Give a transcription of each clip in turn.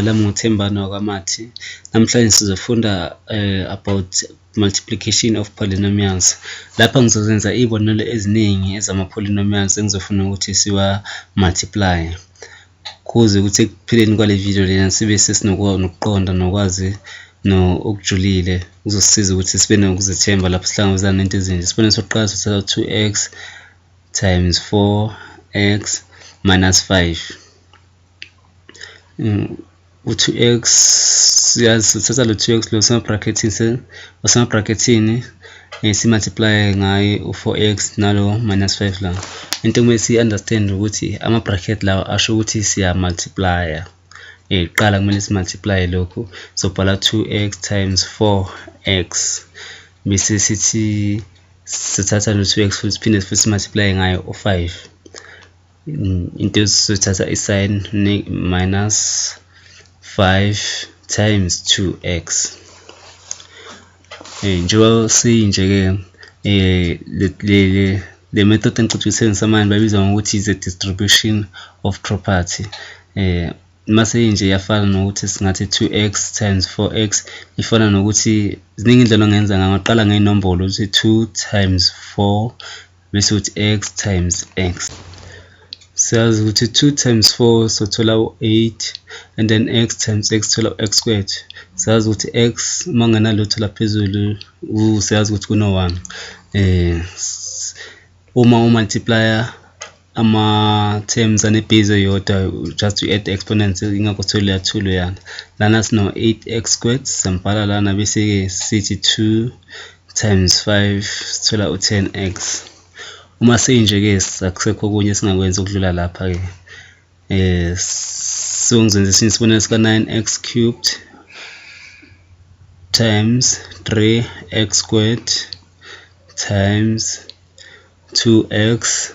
Lami nguThembani wakwaMathi. Namhlanje sizofunda about multiplication of polynomials. Lapha ngizozenza iy'bonelo eziningi ezama-polynomials engizofuna ukuthi siwa-multiply kuze ukuthi ekupheleni kwale video lena sibe sesinokuqonda nokwazi okujulile kuzosisiza ukuthi sibe nokuzethemba lapho sihlangabezana nento ezinje. Isibonelo sokuqala sithatha 2x times 4x minus 5. U-2x siyazi, sithatha lo 2x lo osema-brackethini, si-multiply ngaye u-4x nalo minus 5 la. Into ekumele siyi-understand ukuthi ama-bracket lawa asho ukuthi siya-multiply-a. Kuqala kumele si-multiply lokhu, sobhala 2x times 4x, bese sithi sithatha lo 2x futhi siphinde futhi si-multiply ngayo u-5. Into esizothatha i-sign minus 5 times 2x. Njengoba siyinje-ke, le method engiceda ukuyisebenzisa manje bayibiza ngokuthi is a distribution of property. Mase inje iyafana nokuthi singathi 2x times 4x, ifana nokuthi ziningi indlela ongenza ngayo. Ungaqala ngey'nombolo uthi 2 times 4 bese uthi x times x. Siyazi ukuthi 2 times 4 sothola u-8, and then x times x thola u-x squared. Siyazi ukuthi x uma ungenalutho la phezulu, siyazi ukuthi kuno-1. Uma u-multiply-a ama-terms ane-base eyodwa, just to add exponents, ingakho sithole leya 2 loyana. Lana sino-8x squared, siyambhala lana, bese-ke sithi 2 times 5 sithola u-10x. Uma seyinje-ke akusekho okunye esingakwenza ukudlula lapha-ke. So ngizenza esinye isibonelo sika-9x cubed times 3x squared times 2x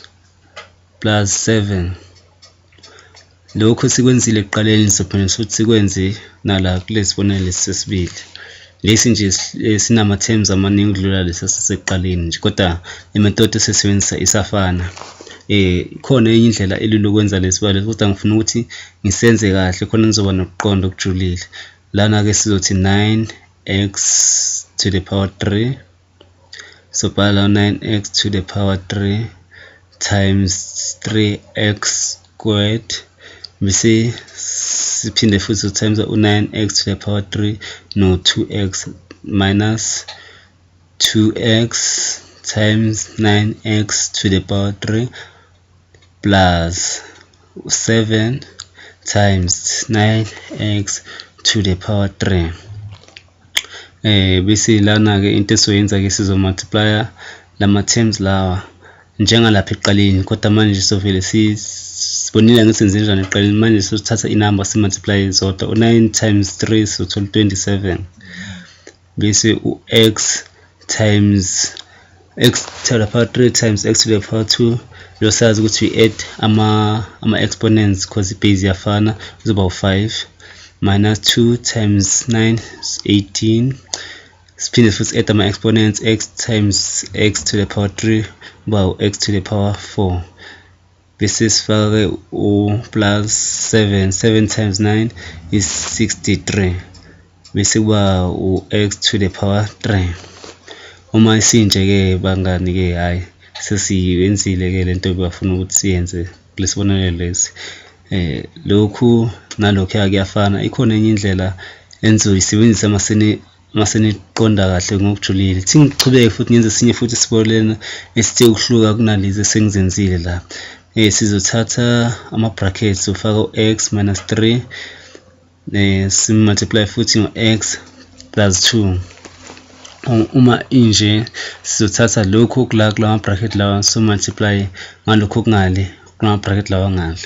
plus 7. Lokhu sikwenzile ekuqaleni, sizophinde futhi sikwenze nala kulesi sibonelo lesi sesibili. Lesi nje sinama-terms amaningi ukudlula lesi esasekuqaleni nje, kodwa i-method esisebenzisa isafana. Ikhona enye indlela elula ukwenza lesibalo, kodwa ngifuna ukuthi ngisenze kahle khona nizoba nokuqonda okujulile. Lana-ke sizothi 9x to the power 3, sobhala la 9x to the power 3 times 3x squared, bese siphinde futhi times u-9x to the power 3 no-2x minus 2x times 9x to the power 3 plus 7 times 9x to the power 3. Bese lana-ke into esizoyenza-ke, sizo-multiply-a lama-terms lawa njengalapha ekuqaleni, kodwa manje sovele sibonile ngithi senze njani ekuqaleni. Manje sothatha inamba si-multiply zodwa. U-9 times 3 sothola u-27, bese u-x times x to the power 3 times x to the power 2, lo sazi ukuthi we add ama-exponents because i-base iyafana, kuzoba u-5 minus 2 times 9 is 18. Siphinde futhi add ama-exponents, x times x to the power 3 kuba u-x to the power 4, bese sifake u-plus 7. 7 times 9 is 63, bese kuba u-x to the power 3. Uma isinje-ke bangani-ke, hhayi, sesiyenzile-ke lento ebafuna ukuthi siyenze kulesibonelo lesi. Lokhu nalokhuya kuyafana. Ikhona enye indlela enizoyisebenzisa maseniqonda kahle ngokujulile. Thi ngichubeke futhi ngenze esinye futhi isibonelo esithe ukuhluka kunalezi esengizenzile la. Sizothatha ama-brackets, sofaka u-x minus 3, sim-multiply futhi ngo-x plus 2. Uma inje sizothatha lokhu kula kulama bracket lawa, so multiply ngalokhu okungale kulama bracket lawa ngale.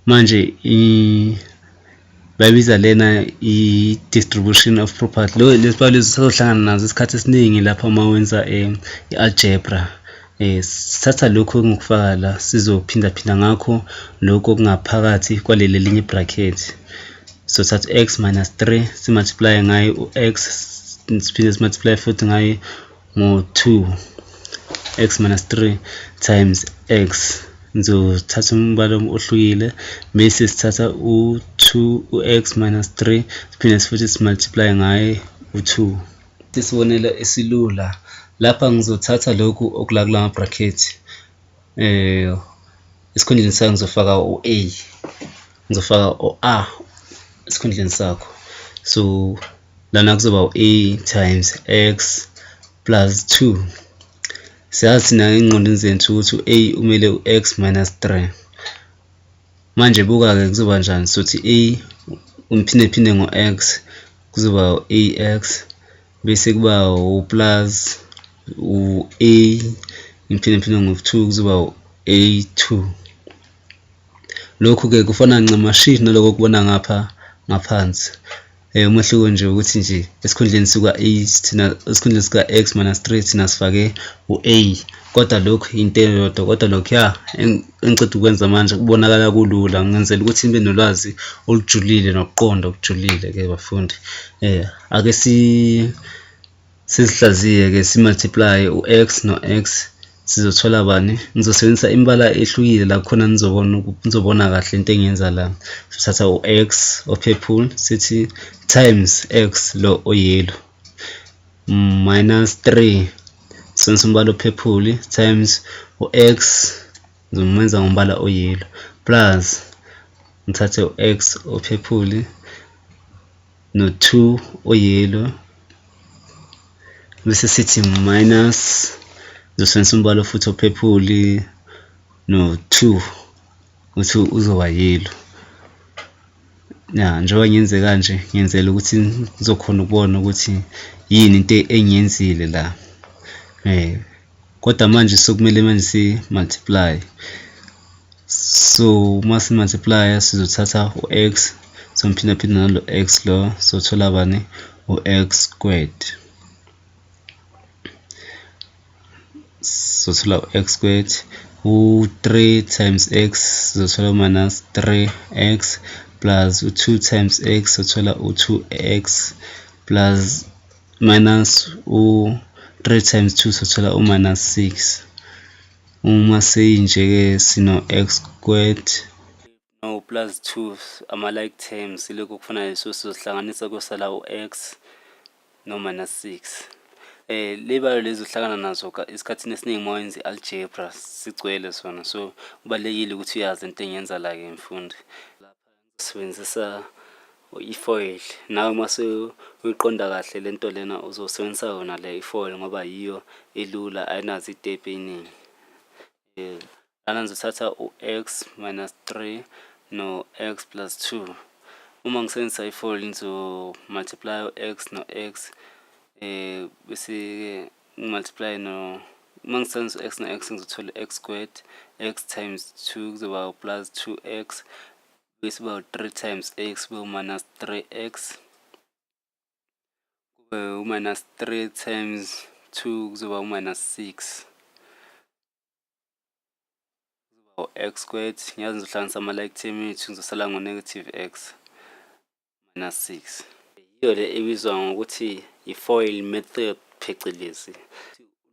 Manje bayibiza lena i-distribution of property. Lo lesibalo lezi usazohlangana nazo isikhathi esiningi lapha uma wenza i-algebra. Sithatha lokhu engikufaka la, sizophindaphinda ngakho lokhu okungaphakathi kwaleli elinye bracket. So thatha x minus 3 si-multiply ngayo u-x, siphinde si-multiply futhi ngayo ngo-2 x minus 3 times x. Ngizothatha umbala ohlukile bese sithatha u-2 u-x minus 3 siphinde futhi simultiply ngaye u-2. Isibonelo esilula lapha ngizothatha lokhu okula kulama bracket, esikhundleni sakho ngizofaka u-a, ngizofaka u-a esikhundleni sakho. So lana kuzoba u-a times x plus 2. Siyazi thina ey'ngqondweni zethu ukuthi u-a umele u-x minus 3. Manje buka-ke kuzoba njani, sothi a umphinde phinde ngo-x kuzoba u-ax bese kuba u-plus u-a ngiphinde phinde ngo-2 kuzoba u-a2. Lokhu-ke kufana ncamashi naloko okubona ngapha ngaphansi. Umehluko nje ukuthi nje esikhundleni sika-a thina, esikhundleni sika-x minus 3 thina sifake u-a, kodwa lokhu into eyodwa, kodwa lokhuya engiceda ukwenza manje kubonakala kulula. Ngenzela ukuthi nibe nolwazi olujulile nokuqonda okujulile-ke bafundi. Ake sizihlaziye-ke, si-multiply u-x no-x sizothola bani? Ngizosebenzisa imibala ehlukile la khona nizobona nizobona kahle into engiyenza la. Sithatha u-x o-purple sithi times x lo o-yellow minus 3, sisebenzisa umbala o-purple times u-x ngizomenza ngombala o-yellow plus ngithathe u-x o-purple no-2 o-yellow bese sithi minus, ngizosebenzisa umbala futhi o-purple no-2 uthi uzoba yellow. Ya, njengoba ngiyenze kanje ngiyenzela ukuthi ngizokhona ukubona ukuthi yini into engiyenzile la. Kodwa manje sekumele manje si-multiply. So uma si-multiply sizothatha u-x somphindaphinda nalo x lo, sothola bani? U-x squared. Sothola u-x squared, u-3 times x sizothola minus 3x plus u-2 times x sothola u-2x plus minus u-3 times 2 sothola u-minus 6. Uma seyinje-ke sino-x squared no plus 2 ama-like terms, ilokhu okufanayo, so sizohlanganisa kosala u-x no minus 6. Lebalo lezi uhlangana nazo esikhathini esiningi uma wenza i-algebra, sigcwele sona, so kubalulekile ukuthi uyazi into engiyenza la-ke mfundi. Lapha ngisebenzisa i-foil, nawe uma uyiqonda kahle le nto lena uzosebenzisa yona le i-foil ngoba yiyo elula, ayinazo iy'tebhu ey'ningi. Lana ngizothatha u-x minus 3 no-x plus 2. Uma ngisebenzisa i-foil ngizo-multiply u-x no-x, bese-ke ngi-multiply no, uma ngisebenzisa u-x no-x ngizothola x squared, x times 2 kuzoba plus 2x, bese kuba 3 times x kube minus 3x, kube u-minus 3 times 2 kuzoba u-minus 6, kuzoba u-x squared. Ngiyazi ngizohlanganisa ama-like term ethu, ngizosala ngo-negative x minus 6. Yiyo le ebizwa ngokuthi i-foil method phecelezi.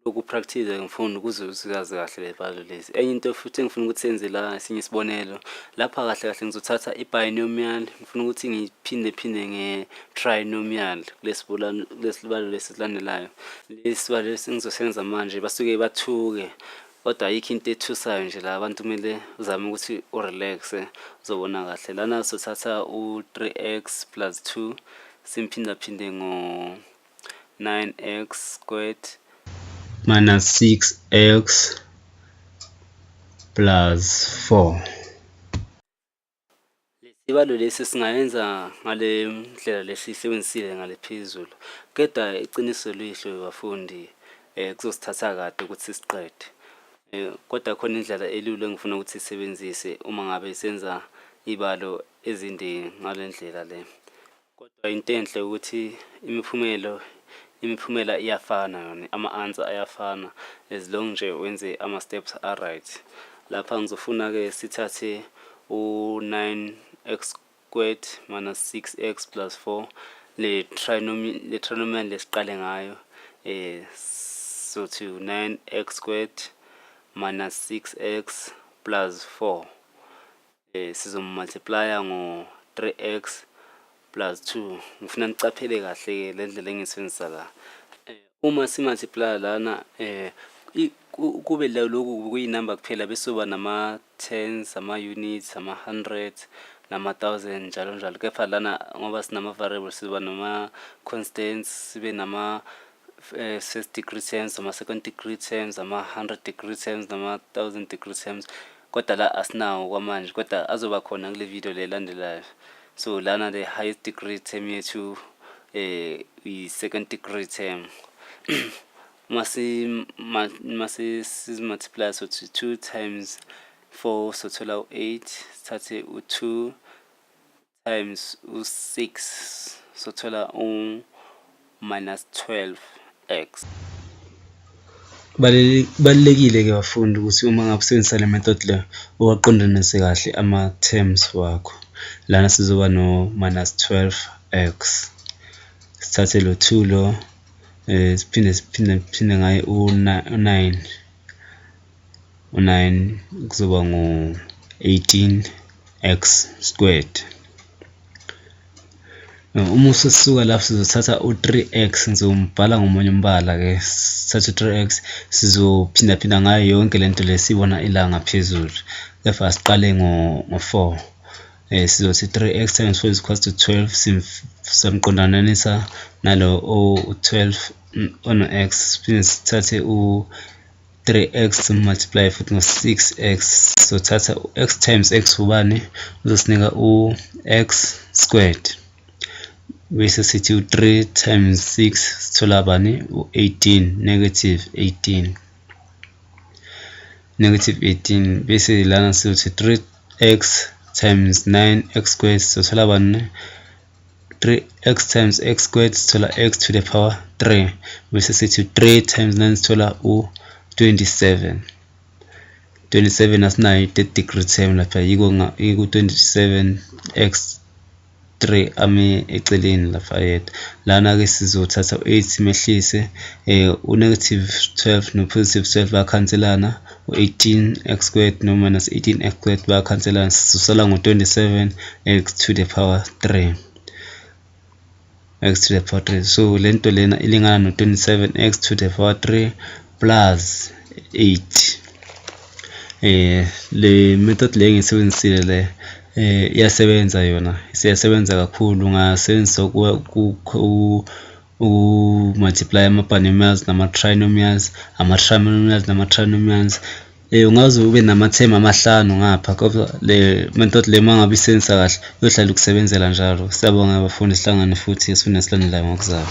Lokhu practice ngifuna ukuze uzazi kahle le balo lezi. Enye into futhi engifuna ukuthi senze la, esinye isibonelo lapha, kahle kahle ngizothatha i-binomial, ngifuna ukuthi ngiphinde phinde nge-trinomial kulesibalo lesi esilandelayo. Lesi sibalo lesi engizosenza manje basuke bathuke, kodwa ayikho into ethusayo nje la, abantu kumele uzame ukuthi urelaxe uzobona kahle. Lana sizothatha u-3x plus 2 simphindaphinde ngo-9x squared minus 6x plus 4. Lesibalo lesi singayenza ngale ndlela lesiyisebenzisile ngale phezulu, kodwa iqiniso lihle bafundi, kuzosithatha kade ukuthi sisiqede. Kodwa khona indlela elula engifuna ukuthi sisebenzise uma ngabe senza iy'balo ezinde ngale ndlela le. Kodwa into enhle ukuthi imiphumela iyafana yona, ama-answer ayafana as long nje wenze ama-steps a-right. Lapha ngizofuna-ke sithathe u-9x squared minus 6x plus 4, le trinomial lesiqale ngayo, sothi u-9x squared minus 6x plus 4. Sizomultiplya ngo-3x plus 2. Ngifuna nicaphele kahle-ke le ndlela engiyisebenzisa la. Uma simultiplya lana, kube lokhu kuyinamba kuphela, bese kuba nama-tens, ama-units, ama-hundreds, nama-thousand, njalo njalo. Kepha lana ngoba sinama-variables, siba nama-constants, sibe nama first degree terms, ama-second degree terms, ama-hundred degree terms, nama-thousand degree terms, kodwa la asinawo kwamanje, kodwa azoba khona kule video le elandelayo. So lana the highest degree term yethu i-second degree term. Mase sizimultiply, sothi 2 times 4 sothola u-8, sithathe u-2 times u-6 sothola u-minus 12 x. Kubalulekile-ke bafundi ukuthi uma ngabe usebenzisa le method le uwaqondanise kahle ama-terms wakho. Lana sizoba no-minus 12x, sithathe lo 2 lo, siphinde siphinde siphinde ngaye u-9, u-9 kuzoba ngu-18x squared. Uma usisuka lapho sizothatha u-3x, ngizombhala ngomunye umbala-ke, sithathe u-3x, sizophindaphinda ngayo yonke lento le siyibona ila ngaphezulu. Kepha asiqale ngo-4. Sizothi 3x times 4 is equals to 12, samqondanisa nalo u-12 ono-x, siphinde sithathe u-3x simultiply futhi ngo-6x, sizothatha u-x times x ubani, uzosinika u-x squared, bese sithi u-3 times 6 sithola bani, u-18, negative 18, negative 18. Bese lana sizothi 3x times 9x squared sithola bani, 3x times x squared sithola x to the power 3, bese sithi 3 times 9 sithola u-27. 27 asinayo i-third degree term lapha, yiko 27 x 3 ame eceleni lapha yedwa. Lana-ke sizothatha u-8 simehlise, u-negative 12 no-positive 12 bayakhanselana, u-18 x squared no-minus 18 x squared bayakhanselana, sizosala ngo-27 x to the power 3, x to the power 3. So lento lena ilingana no-27 x to the power 3 plus 8. Le method le engiyisebenzisile le iyasebenza yona, siyasebenza kakhulu. Ungasebenzisa uku-multiply ama-binomials nama-trinomials, ama-trinomials nama-trinomials. Ungaze ube nama-term amahlanu ngapha, kodwa le method le uma ngabe isebenzisa kahle iyohlala ikusebenzela njalo. Siyabonga bafundi, sihlangane futhi esifundweni esilandelayo ngokuzayo.